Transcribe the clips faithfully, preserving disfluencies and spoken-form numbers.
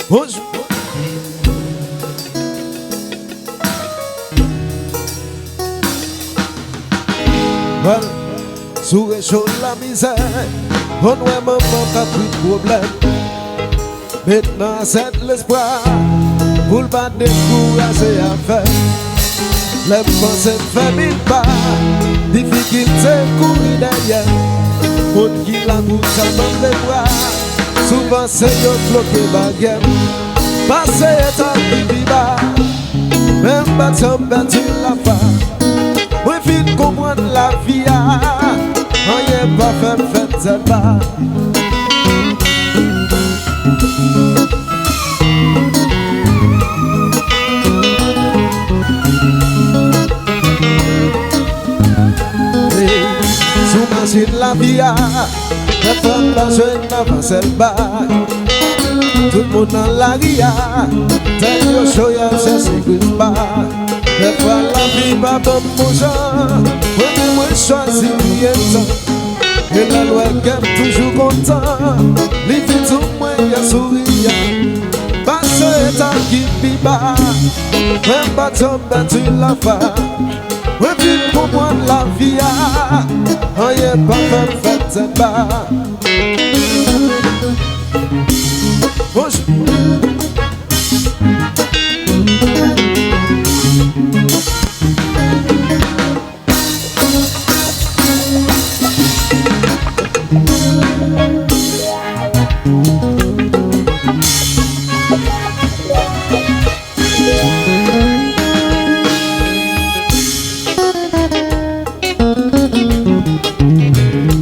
Bonjou. Well, sou recho lamizè, konn wè manman k ap ri pwoblèm. Met nan asyèt lespwa pou l pa dekouraje avè l. Lè m panse m fè mil pa, difikilte kouri dèyè m. Moun ki la pou sa banm de bra, souvan se yo k bloke baryè m. Pase etap ki pi ba, men m pa t janm pèdi lafwa. Mwen fin konprann lavi a, anyen pa fè m fè tèt ba. Sou machin lavi a, dèfwa m pa jwenn avan sèl bak. Tout moun nan lari a, tèt yo cho, y ap chèche grenn bak. Dèfwa lavi pa ban m bon jan, mwen menm mwen chwazi kriye tan. E lè l wè kè m toujou kontan, li vin di mwen gen souri a. Pase etap ki pi ba, men m pa t janm pèdi lafwa. Mwen vin konprann lavi a, anyen pa fè m fè tèt ba. Bonjou.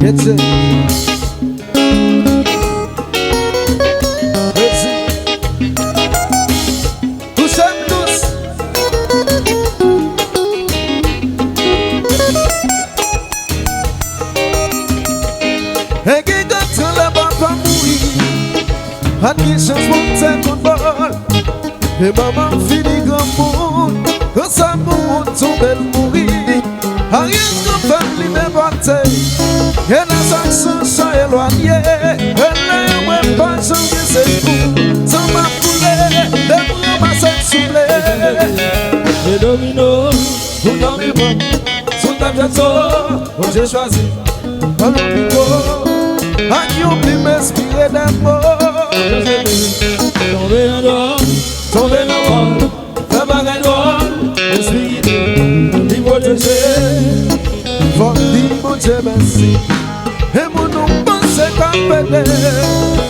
Get it. Rezi. Touche m dous. E gen grantan lè papa mouri, pa t gen chans pou m te konn bòl. E manman m fini granmoun, granmoun moun tonbe l mouri. Aryans granfè m li depòte, e nan zak san chan elwanye. E lè yo wè pa jan gen sekou, san m ap koule, lè m ranmase m souple. E domino, pou dòmi pran, sou tèt fèt so, Bondye chwazi. Ban nou mikwo, ak yon plim enspire de mo. Tonbe nan dwòl, tonbe nan wòl, fè bagay dwòl, espirite, li pwoteje. Fòk di Bondye mèsi. E moun nou panse k ap ede,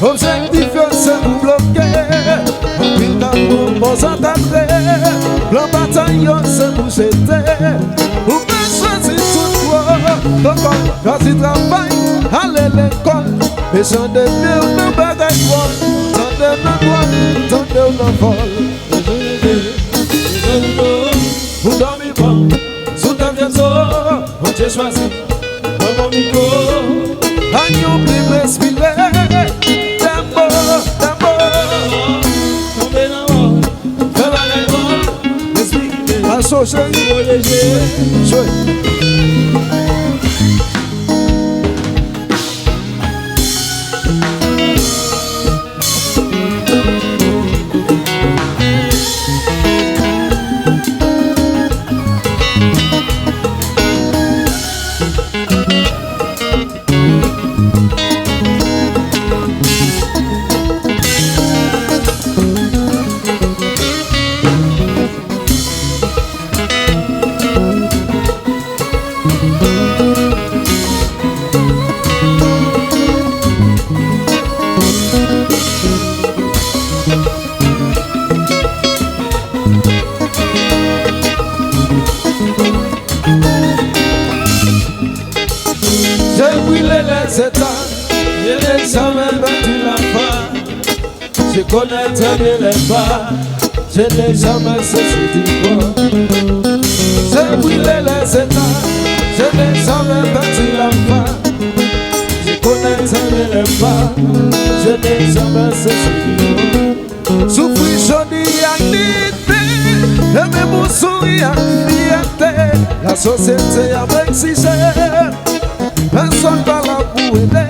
objektif yo se pou bloke. Anpil tan pou bon zantadre, plan batay yo se pou jete. Ou pa chwazi tout twò, ankò chwazi travay, ale lekòl. Mechan de pye w nan bagay dwòl, tande w nan dwòl, tande w nan vòl. Ou dòmi bon, sou tèt fèt so, Bondye chwazi. Pran bon mikwo, ak yon plim respire. Dèmo, dèmo. Tonbe nan wòl, fè bagay dwòl, espirite. Aso, cheri. Pwoteje. Jwe. J'ai brûlé les étoiles, je n'ai jamais battu la femme. Je connais très bien les pas, je n'ai jamais cessé d'y croire. J'ai brûlé les étoiles, je n'ai jamais battu la femme. Je connais très bien les pas, je n'ai jamais cessé d'y croire. Soufri jodi ak diyite, e menm ou souri ak fyète. Lasosyete ap egzije, pèsonn pa la pou ede.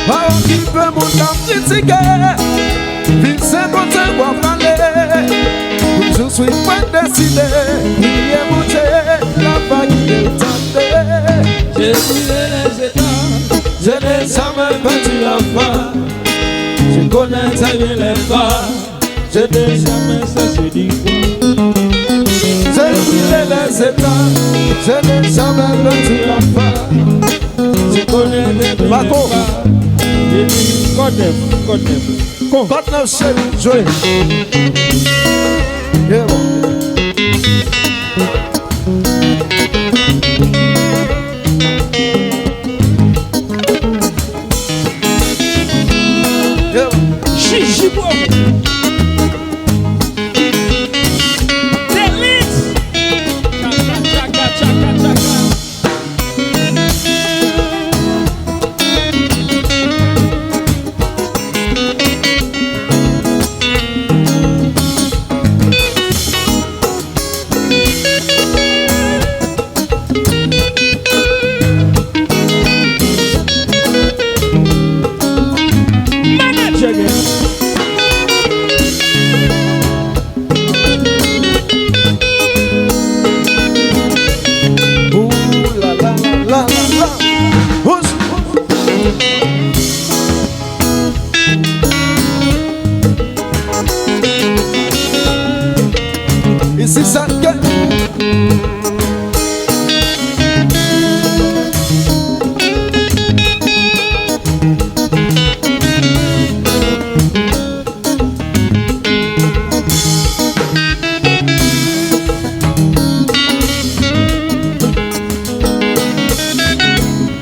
Pa okipe moun k ap kritike. Viv se Kote w ap prale? Yon jou swiv mwen deside, priye Bondye, l ap pa kite w tande. Jezi rele zeta, je n'ai jamais perdu la foi. Je connais très bien les pas, je n'ai jamais cessé d'y croire. Jezi rele zeta, je n'ai jamais perdu la foi. Je connais très bien les pas. Kòd nèf, kòd nèf. Kòd nèf cheri, jwe. Yeah, man. Yeah, man. Jiji, bro. Delix. Tchaka, tchaka, tchaka, tchaka. Manager, yeah. Ooh la la la la la. Who's Ici ça gagne.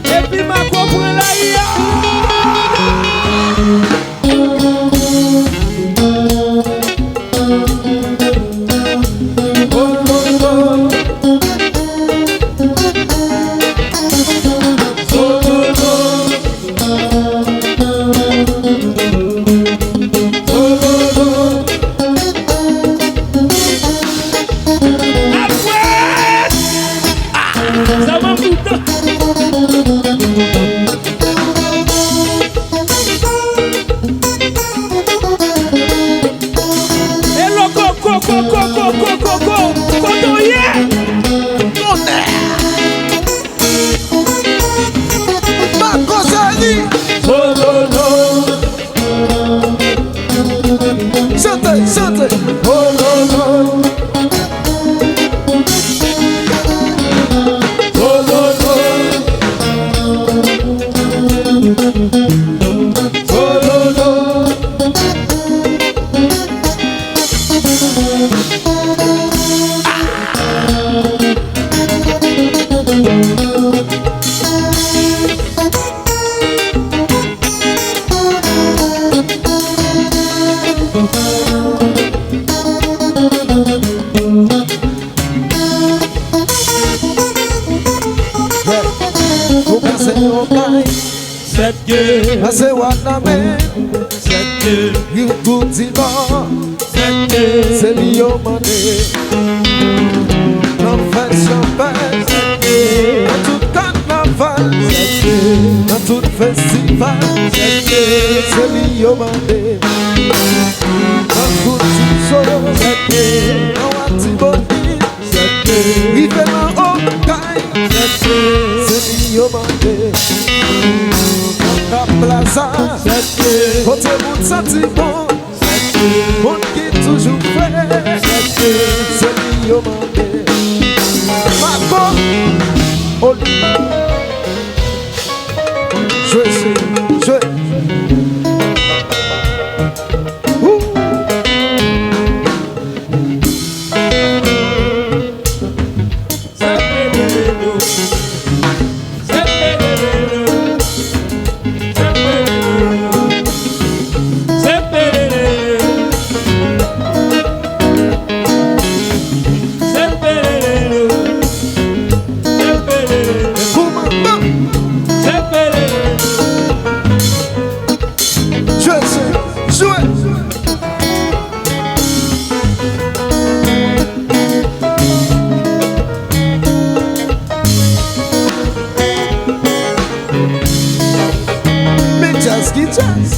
Epi Marco pran lari a. Hello, Coco, Coco, Coco, Coco, Coco, kote w ye? Tonnè! Marco Zali! Chante, chante! Ou pase Okay, Sèt ke. Pase Wanament, Sèt ke. Rive tou Dibò, Sèt ke. Se li yo mande. Nan fèt chanpèn, Sèt ke. Nan tout kannaval, Sèt ke. Nan tout festival, Sèt ke. Se li yo mande. Nan tout ti show, Sèt ke. Nan Watibonit, Sèt ke. Rive nan Okay, Sèt ke. Se li yo mande. Nan Cap Plaza, Sèt ke. Kote moun santi bon, Sèt ke. Moun ki toujou fre, Sèt ke. Se li yo mande. Marco, Oli. Jwe, jwe, jwe. Ooh. Koumandan. Jwe, jwe, jwe. Men djaz ki djaz.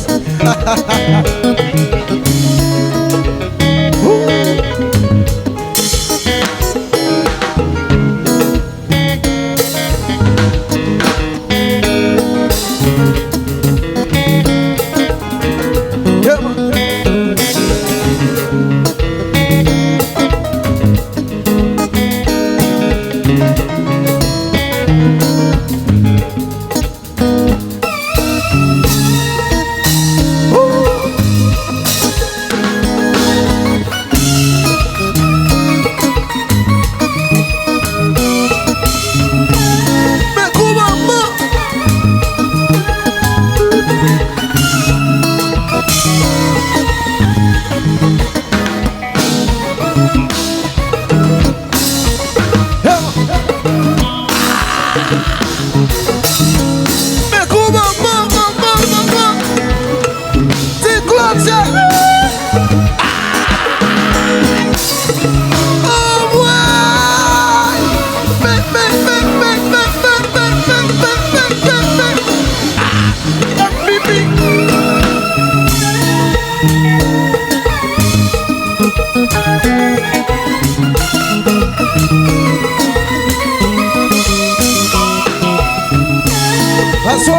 Aso,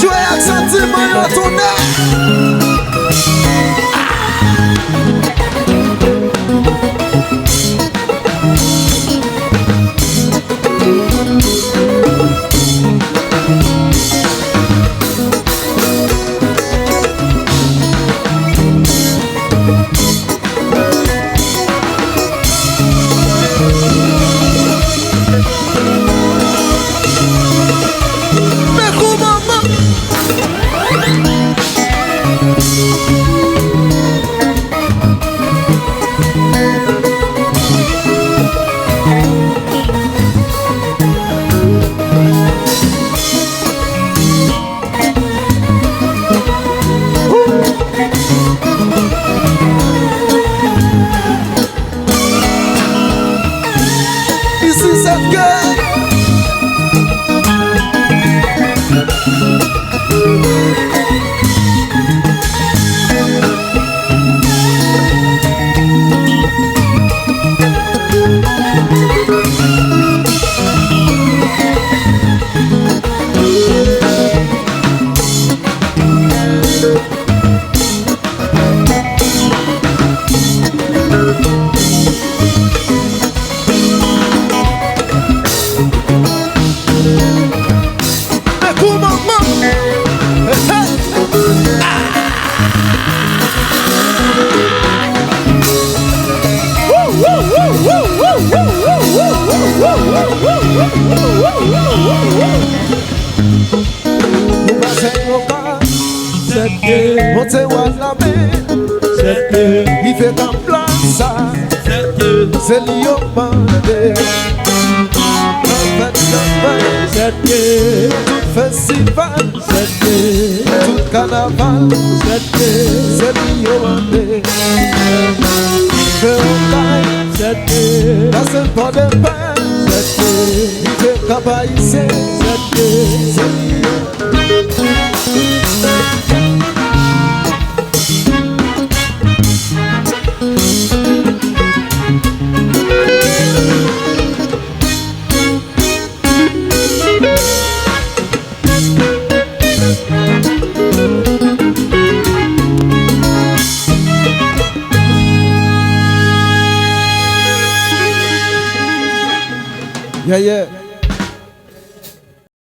jwe ak santiman yo tounen. Isi se ke. Ou pa fè yo ka. Sèt ke. Monte wa lamen. Sèt ke. Rive nan plas sa. Sèt ke. Se li yo mande. Nan fèt nan fèt. Sèt ke. Tout festival. Sèt ke. Tout kanaval. Sèt ke. Se li yo mande. Rive Okay. Sèt ke. Nan Senpòdepè. Sèt ke. Rive Kap Ayisyen. Sèt ke. Se li yo Yeah, yeah.